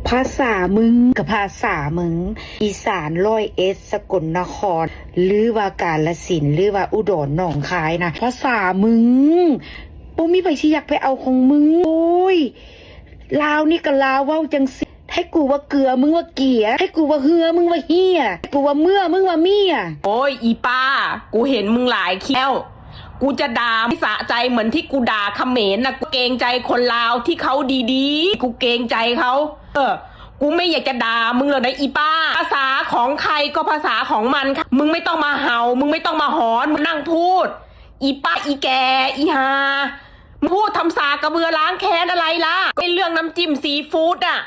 ພາສາມຶງກະພາສາມຶງ ອີສານ ຮ້ອຍເອັດ ສະກົນນະຄອນ ຫຼືວ່າກາລະສິນ ຫຼືວ່າອຸດອນ ໜອງຄາຍນະ ພາສາມຶງ ບໍ່ມີໃຜຊິຢາກໄປເອົາຂອງມຶງ. ໂອ້ຍ ລາວນີ້ກະລາວເວົ້າຈັ່ງຊີ້ ໃຫ້ກູວ່າເກືອ ມຶງວ່າເກຍ ໃຫ້ກູວ່າເຮືອ ມຶງວ່າເຮຍ ໃຫ້ກູວ່າເມື່ອ ມຶງວ່າເມຍ. ໂອ້ຍ ອີປ້າ ກູເຫັນມຶງຫຼາຍຄລິບແລ້ວ ກູຈະດ່າໃຫ້ສະໃຈເໝືອນທີ່ກູດ່າຂະເໝນນະ. ກູເກງໃຈຄົນລາວທີ່ເຂົາດີໆ ກູເກງໃຈເຂົາ. ເອີ ກູໄມ່ຢາກຈະດ່າມຶງແລ້ວນະ ອີປ້າ. ພາສາຂອງໃຄກໍພາສາຂອງມັນ ມຶງໄມ່ຕ້ອງມາເຫົ່າ ມຶງໄມ່ຕ້ອງມາຫອນ ມານັ່ງພູດ ອີປ້າ ອີແກ່ ອີຫ່າ. ມຶງພູດທຳສາກະເບືອລ້າງແຄ້ນອະໄລລະ? ເປັນເລື່ອງນ້ຳຈິ້ມຊີຟູດອະ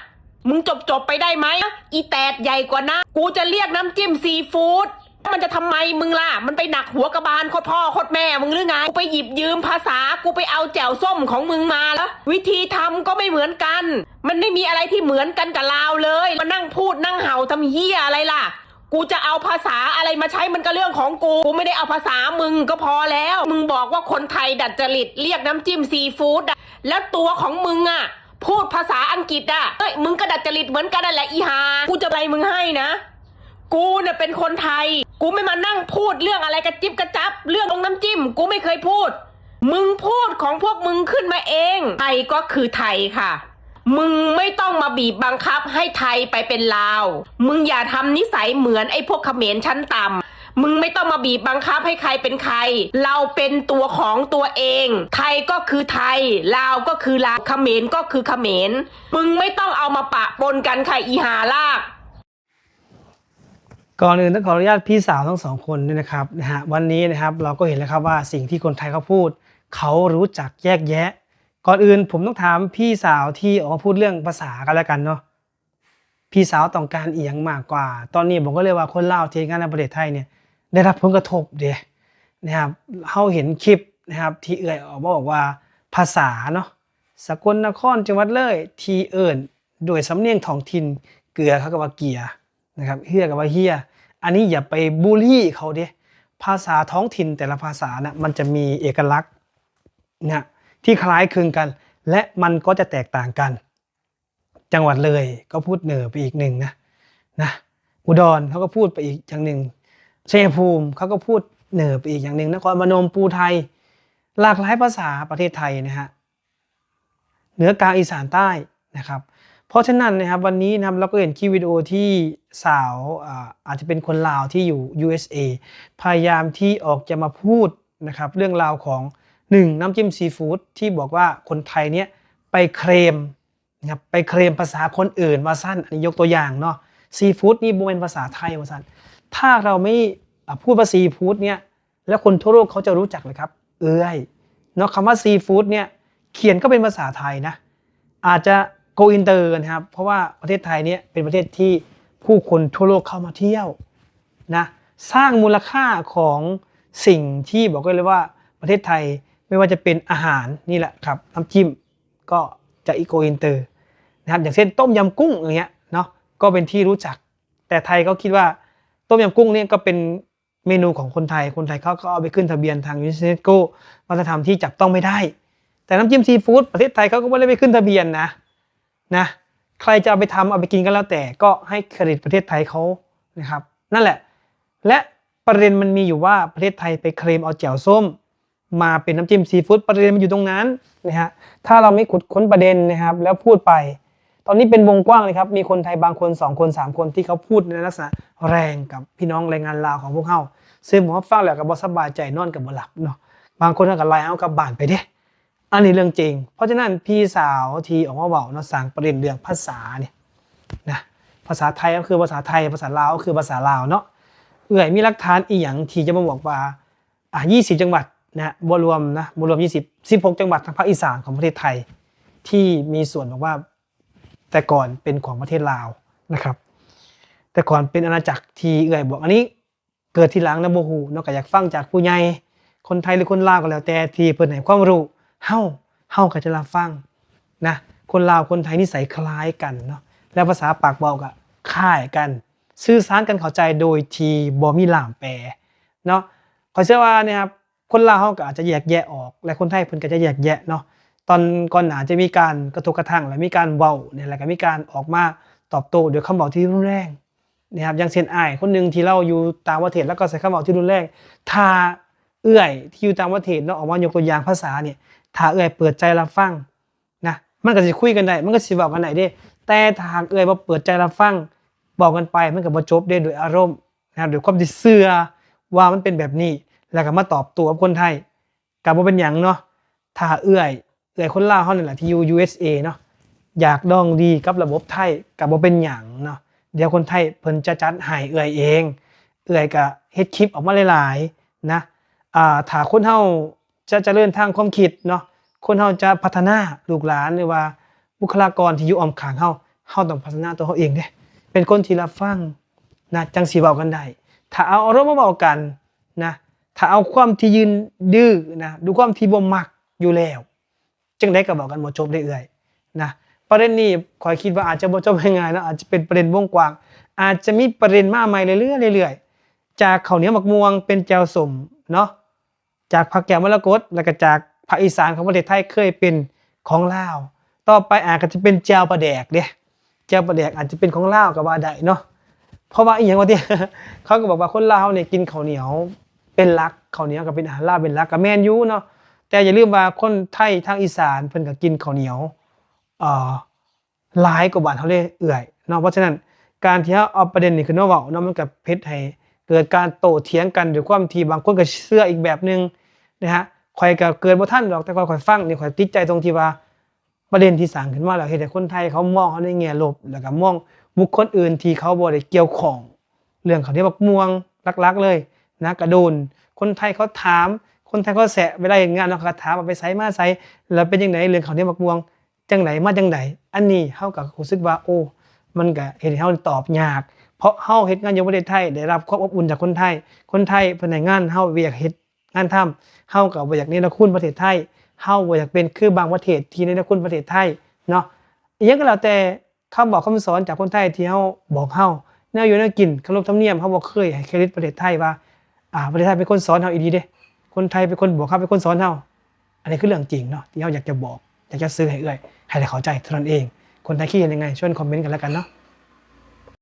ມຶງຈົບໆໄປໄດ້ໄໝ? ອີແຕດໃຫຍ່ກວ່ານະ ກູຈະລຽກນ້ຳຈິ້ມຊີຟູດ ມັນຈະທຳໄມມຶງລະ? ມັນໄປໜັກຫົວກະບານໂຄດພໍ່ໂຄດແມ່ມຶງຫຼືໄງ? ກູໄປຫຍິບຢືມພາສາ ກູໄປເອົາແຈ່ວສົ້ມຂອງມຶງມາລະ? ວິທີທຳກໍໄມ່ເໝືອນກັນ ມັນໄມ່ມີອະໄລທີ່ເໝືອນກັນກັບລາວເລີຍ. ມານັ່ງພູດນັ່ງເຫົ່າທຳເຫຍອະໄລລະ? ກູຈະເອົາພາສາອະໄລມາໃຊ້ມັນກະເລື່ອງຂອງກູ ກູໄມ່ໄດ້ເອົາພາສາມຶງກໍພໍແລ້ວ. ມຶງບອກວ່າຄົນໄທດັດຈະລິດລຽກນ້ຳຈິ້ມຊີຟູດອະ ແລ້ວຕົວຂອງມຶງອະ ພູດພາສາອັງກິດອະ ເອີຍ ມຶງກະດັດຈະລິດເໝືອນກັນຫັ້ນແຫຼະ ອີຫ່າ. ກູຈະໄລ່ມຶງໃຫ້ນະ ກູນະເປັນຄົນໄທ ກູໄມ່ມານັ່ງພູດເລື່ອງອະໄລກະຈິບກະຈັບ ເລື່ອງລົງນ້ຳຈິ້ມ ກູໄມ່ເຄີຍພູດ. ມຶງພູດຂອງພວກມຶງຂຶ້ນມາເອງ ໄທກໍຄືໄທຄ່ະ. ມຶງໄມ່ຕ້ອງມາບີບບັງຄັບໃຫ້ໄທໄປເປັນລາວ. ມຶງຢ່າທຳນິໄສເໝືອນໄອ້ພວກຂະເໝນຊັ້ນຕ່ຳ. ມຶງໄມ່ຕ້ອງມາບີບບັງຄັບໃຫ້ໃຄເປັນໃຄ. ເຮົາເປັນຕົວຂອງຕົວເອງ. ໄທກໍຄືໄທ, ລາວກໍຄືລາວ, ຂະເໝນກໍຄືຂະເໝນ. ມຶງໄມ່ຕ້ອງເອົາມາປະປົນກັນຄ່ະ ອີຫ່າລາກ. ກ່ອນອື່ນຕ້ອງຂໍອະນຸຍາດພີ່ສາວທັງສອງຄົນດ້ວຍນະຄັບ ນະຮະ. ວັນນີ້ນະຄັບ ເຮົາກໍເຫັນແລ້ວຄັບວ່າສິ່ງທີ່ຄົນໄທເຂົາພູດ ເຂົາຮູ້ຈັກແຍກແຍະ. ກ່ອນອື່ນຜົມຕ້ອງຖາມພີ່ສາວທີ່ອອກມາພູດເລື່ອງພາສາກັນແລ້ວກັນເນາະ ພີ່ສາວຕ້ອງການອີ່ຫຍັງມາກກວ່າ? ຕອນນີ້ບອກໄດ້ເລີຍວ່າຄົນລາວທີ່ເຮັດງານໃນປະເທດໄທນີ້ ໄດ້ຮັບຜົນກະທົບເດ້ ນະຄັບ. ເຮົາເຫັນຄລິບນະຄັບ ທີ່ເອື້ອຍອອກມາບອກວ່າພາສາເນາະ ສະກົນນະຄອນ ຈັງຫວັດເລີຍ ທີ່ເອີ້ນດ້ວຍສຳນຽງທ້ອງຖິ່ນ ເກືອເຂົາກໍວ່າເກຍ ນະຄັບ ເຮືອກໍວ່າເຮຍ. ອັນນີ້ຢ່າໄປບູລີເຂົາເດ້. ພາສາທ້ອງຖິ່ນແຕ່ລະພາສານະ ມັນຈະມີເອກະລັກນະ ທີ່ຄ້າຍຄຶງກັນ ແລະ ມັນກໍຈະແຕກຕ່າງກັນ. ຈັງຫວັດເລີຍກໍພູດເໜີໄປອີກໜຶ່ງນະ ນະ ອຸດອນເຂົາກໍພູດໄປອີກຢ່າງໜຶ່ງ ໄຊຍະພູມເຂົາກໍພູດເໜີໄປອີກຢ່າງໜຶ່ງ ນະຄອນພະນົມ ພູໄທ ຫຼາກຫຼາຍພາສາປະເທດໄທນະຮະ ເໜືອກາງ ອີສານໃຕ້ນະຄັບ. ເພາະສະນັ້ນນະຄັບ ວັນນີ້ນະຄັບ ເຮົາກໍເຫັນຄລິບວິດີໂອທີ່ສາວ ອາ ອາດຈະເປັນຄົນລາວທີ່ຢູ່ ຢູເອສເອ ພະຍາຍາມທີ່ອອກຈະມາພູດນະຄັບ ເລື່ອງລາວຂອງ ໜຶ່ງ ນ້ຳຈິ້ມຊີຟູດ ທີ່ບອກວ່າຄົນໄທເນີ້ຍໄປເຄລມນະຄັບ ໄປເຄລມພາສາຄົນອື່ນວ່າຊັ້ນ. ອັນນີ້ຍົກຕົວຢ່າງເນາະ ຊີຟູດນີ້ບໍ່ແມ່ນພາສາໄທວ່າຊັ້ນ. ຖ້າເຮົາໄມ່ ອາ ພູດວ່າຊີຟູດເນີ້ຍ ແລ້ວຄົນທົ່ວໂລກເຂົາຈະຮູ້ຈັກເລີຍຄັບ ເອື້ອຍ ເນາະ. ຄຳວ່າຊີຟູດເນີ້ຍ ຂຽນກໍເປັນພາສາໄທນະ ອາດຈະໂກອິນເຕີນະຄັບ ເພາະວ່າປະເທດໄທເນີ້ຍເປັນປະເທດທີ່ຜູ້ຄົນທົ່ວໂລກເຂົ້າມາທ່ຽວນະ ສ້າງມູນລະຄ່າຂອງສິ່ງທີ່ບອກໄດ້ເລີຍວ່າປະເທດໄທ ໄມ່ວ່າຈະເປັນອາຫານນີ້ແຫຼະຄັບ ນ້ຳຈິ້ມ ກໍຈະອີໂກອິນເຕີນະຄັບ ຢ່າງເຊັ່ນຕົ້ມຍຳກຸ້ງຢ່າງເງຍເນາະ ກໍເປັນທີ່ຮູ້ຈັກ. ແຕ່ໄທເຂົາຄິດວ່າຕົ້ມຍຳກຸ້ງນີ້ກໍເປັນ ເມນູຂອງຄົນໄທ ຄົນໄທເຂົາກໍເອົາໄປຂຶ້ນທະບຽນທາງຢູເນສໂກ ວັດທະນະທຳທີ່ຈັບຕ້ອງໄມ່ໄດ້. ແຕ່ນ້ຳຈິ້ມຊີຟູດ ປະເທດໄທເຂົາກໍບໍ່ໄດ້ໄປຂຶ້ນທະບຽນນະ ນະ ໃຄຈະເອົາໄປທຳ ເອົາໄປກິນກໍແລ້ວແຕ່ ກໍໃຫ້ເຄຣດິດປະເທດໄທເຂົານະຄັບ. ນັ້ນແຫຼະ ແລະ ປະເດັນມັນມີຢູ່ວ່າ ປະເທດໄທໄປເຄລມເອົາແຈ່ວສົ້ມ ມາເປັນນ້ຳຈິ້ມຊີຟູດ ປະເດັນມັນຢູ່ຕົງນັ້ນນະຮະ. ຖ້າເຮົາໄມ່ຂຸດຄົ້ນປະເດັນນະຄັບ ແລ້ວພູດໄປ ຕອນນີ້ເປັນວົງກວ້າງເລີຍຄັບ ມີຄົນໄທບາງຄົນ ສອງຄົນ ສາມຄົນ ທີ່ເຂົາພູດໃນລັກສະນະແຮງກັບພີ່ນ້ອງແຮງງານລາວຂອງພວກເຮົາ ເຊິ່ງເຮົາຟັງແລ້ວກໍບໍ່ສະບາຍໃຈ ນອນກໍບໍ່ຫຼັບເນາະ. ບາງຄົນເຂົາກໍໄລ່ເຮົາກັບບ້ານໄປເດ້. ອັນນີ້ເລື່ອງຈິງ. ເພາະສະນັ້ນ ພີ່ສາວທີ່ອອກມາເວົ້າເນາະ ສ້າງປະເດັນເລື່ອງພາສານີ້ນະ ພາສາໄທກໍຄືພາສາໄທ ພາສາລາວກໍຄືພາສາລາວເນາະ. ເອື້ອຍມີຫຼັກຖານອີ່ຫຍັງທີ່ຈະມາບອກວ່າ ອາ ຊາວສີ່ຈັງຫວັດນະ ບໍ່ລວມນະ ບໍ່ລວມຊາວສີ່ ສິບຫົກຈັງຫວັດທາງພາກອີສານຂອງປະເທດໄທ ທີ່ມີສ່ວນບອກວ່າ ແຕ່ກ່ອນເປັນຂອງປະເທດລາວນະຄັບ ແຕ່ກ່ອນເປັນອານາຈັກທີ່ເອື້ອຍບອກ ອັນນີ້ເກີດທີຫຼັງນະ ບໍ່ຮູ້ເນາະ. ກໍຢາກຟັງຈາກຜູ້ໃຫຍ່ ຄົນໄທ ຫຼື ຄົນລາວກໍແລ້ວແຕ່ ທີ່ເພິ່ນໃຫ້ຄວາມຮູ້ເຮົາ ເຮົາກໍຈະຮັບຟັງນະ. ຄົນລາວຄົນໄທນິໄສຄ້າຍກັນເນາະ ແລະ ພາສາປາກເວົ້າກໍຄ້າຍກັນ ສື່ສານກັນເຂົ້າໃຈໂດຍທີ່ບໍ່ມີລ່າມແປເນາະ. ຂ້ອຍເຊື່ອວ່ານີ້ຄັບ ຄົນລາວເຮົາກໍອາດຈະແຍກແຍະອອກ ແລະ ຄົນໄທເພິ່ນກໍຈະແຍກແຍະເນາະ ຕອນກ່ອນໜ້າຈະມີການກະທົບກະທັ່ງ ແລະ ມີການເວົ້ານີ້ ແລ້ວກໍມີການອອກມາຕອບໂຕ້ດ້ວຍຄຳເວົ້າທີ່ຮຸນແຮງ ນະຄັບ ຢ່າງເຊັ່ນ ອ້າຍຄົນໜຶ່ງທີ່ລາວຢູ່ຕ່າງປະເທດ ລາວກໍໃຊ້ຄຳເວົ້າທີ່ຮຸນແຮງ. ຖ້າເອື້ອຍທີ່ຢູ່ຕ່າງປະເທດເນາະ ອອກມາຍົກຕົວຢ່າງພາສານີ້ ຖ້າເອື້ອຍເປີດໃຈຮັບຟັງນະ ມັນກໍຊິຄຸຍກັນໄດ້ ມັນກໍຊິເວົ້າກັນໄດ້ເດ້. ແຕ່ຖ້າຫາກເອື້ອຍບໍ່ເປີດໃຈຮັບຟັງ ເວົ້າກັນໄປ ມັນກໍບໍ່ຈົບເດ້ ດ້ວຍອາລົມນະ ດ້ວຍຄວາມທີ່ເຊື່ອວ່າມັນເປັນແບບນີ້ ແລ້ວກໍມາຕອບໂຕ້ກັບຄົນໄທ ກໍບໍ່ເປັນຫຍັງເນາະ. ຖ້າເອື້ອຍ ເອື້ອຍຄົນລາວເຮົານີ້ແຫຼະທີ່ຢູ່ ຢູເອສເອ ເນາະ ຢາກດອງດີກັບລະບົບໄທ ກໍບໍ່ເປັນຫຍັງເນາະ. ດຽວຄົນໄທເພິ່ນຈະຈັດໃຫ້ເອື້ອຍເອງ ເອື້ອຍກໍເຮັດຄລິບອອກມາຫຼາຍໆນະ. ອ່າ ຖ້າຄົນເຮົາຈະຈະເລີນທາງຄວາມຄິດເນາະ ຄົນເຮົາຈະພັດທະນາລູກຫຼານ ຫຼືວ່າບຸກຄະລາກອນທີ່ຢູ່ອ້ອມຂ້າງເຮົາ ເຮົາຕ້ອງພັດທະນາຕົວເຮົາເອງເດ້ ເປັນຄົນທີ່ຮັບຟັງນະ ຈັ່ງຊິເວົ້າກັນໄດ້. ຖ້າເອົາອາລົມມາເວົ້າກັນນະ ຖ້າເອົາຄວາມທີ່ຢືນດື້ນະ ດ້ວຍຄວາມທີ່ບໍ່ມັກຢູ່ແລ້ວ ຈັ່ງໃດກໍເວົ້າກັນບໍ່ຈົບເດ້ເອື້ອຍນະ. ປະເດັນນີ້ຂ້ອຍຄິດວ່າອາດຈະບໍ່ຈົບງ່າຍໆເນາະ ອາດຈະເປັນປະເດັນວົງກວ້າງ ອາດຈະມີປະເດັນມາໃໝ່ເລື້ອຍໆ ເລື້ອຍໆ ຈາກເຂົ້າໜຽວໝາກມ່ວງເປັນແຈ່ວສົ້ມເນາະ ຈາກພາກແກ້ວມໍລະກົດ ແລ້ວກໍຈາກພາກອີສານຂອງປະເທດໄທເຄີຍເປັນຂອງລາວ ຕໍ່ໄປອາດກໍຈະເປັນແຈ່ວປາແດກເດ້ ແຈ່ວປາແດກອາດຈະເປັນຂອງລາວກໍວ່າໄດ້ເນາະ. ເພາະວ່າອີ່ຫຍັງວະຕິ ເຂົາກໍບອກວ່າຄົນລາວເຮົານີ້ກິນເຂົ້າໜຽວເປັນຫຼັກ ເຂົ້າໜຽວກໍເປັນອາຫານລາວເປັນຫຼັກ ກໍແມ່ນຢູ່ເນາະ. ແຕ່ຢ່າລືມວ່າຄົນໄທທາງອີສານເພິ່ນກໍກິນເຂົ້າໜຽວ ເອີ ຫຼາຍກວ່າບ້ານເຮົາເດ້ເອື້ອຍເນາະ. ເພາະສະນັ້ນ ການທີ່ເຮົາເອົາປະເດັນນີ້ຂຶ້ນມາເວົ້າເນາະ ມັນກໍເຮັດໃຫ້ເກີດການໂຕ້ຖຽງກັນ ດ້ວຍຄວາມທີ່ບາງຄົນກໍເຊື່ອອີກແບບໜຶ່ງນະຮະ. ຂ້ອຍກໍເກີດບໍ່ທັນດອກ ແຕ່ວ່າຂ້ອຍຟັງນີ້ ຂ້ອຍຕິດໃຈຕົງທີ່ວ່າ ປະເດັນທີ່ສ້າງຂຶ້ນມາແລ້ວ ເຮັດໃຫ້ຄົນໄທເຂົາມອງເຮົາໃນແງ່ລົບ ແລ້ວກໍມອງບຸກຄົນອື່ນທີ່ເຂົາບໍ່ໄດ້ກ່ຽວຂ້ອງ ເລື່ອງເຂົ້າໜຽວໝາກມ່ວງຫຼັກໆເລີຍນະ ກະໂດນຄົນໄທເຂົາຖາມ ຄົນໄທເຂົາແຊະ ເວລາເຮັດງານເນາະ ເຂົາກໍຖາມວ່າໄປໃສມາໃສ ແລ້ວເປັນຈັ່ງໃດ ເລື່ອງເຂົ້າໜຽວໝາກມ່ວງ ຈັ່ງໃດມາຈັ່ງໃດ. ອັນນີ້ເຮົາກໍຮູ້ສຶກວ່າ ໂອ້ ມັນກໍເຮັດໃຫ້ເຮົາຕອບຍາກ ເພາະເຮົາເຮັດງານຢູ່ປະເທດໄທ ໄດ້ຮັບຄວາມອົບອຸ່ນຈາກຄົນໄທ ຄົນໄທເພິ່ນໃຫ້ງານເຮົາ ວຽກເຮັດງານທຳ ເຮົາກໍບໍ່ຢາກເນລະຄຸນປະເທດໄທ ເຮົາບໍ່ຢາກເປັນຄືບາງປະເທດທີ່ເນລະຄຸນປະເທດໄທເນາະ. ອີ່ຫຍັງກໍແລ້ວແຕ່ ຄຳບອກຄຳສອນຈາກຄົນໄທທີ່ເຮົາບອກເຮົາ ແນວຢູ່ແນວກິນ ເຄົາລົບທຳນຽມ ເຮົາບໍ່ເຄີຍໃຫ້ເຄຣດິດປະເທດໄທວ່າ ອ່າ ປະເທດໄທເປັນຄົນສອນເຮົາອີ່ຫຼີເດ້ ຄົນໄທເປັນຄົນບອກເຮົາ ເປັນຄົນສອນເຮົາ. ອັນນີ້ຄືເລື່ອງຈິງເນາະ ທີ່ເຮົາຢາກຈະບອກ ຢາກຈະສື່ໃຫ້ເອື້ອຍ ໃຫ້ໄດ້ເຂົ້າໃຈເທົ່ານັ້ນເອງ. ຄົນໄທຄິດເຫັນຍັງໄງ ຊ່ວຍຄອມເມັນກັນແລ້ວກັນເນາະ.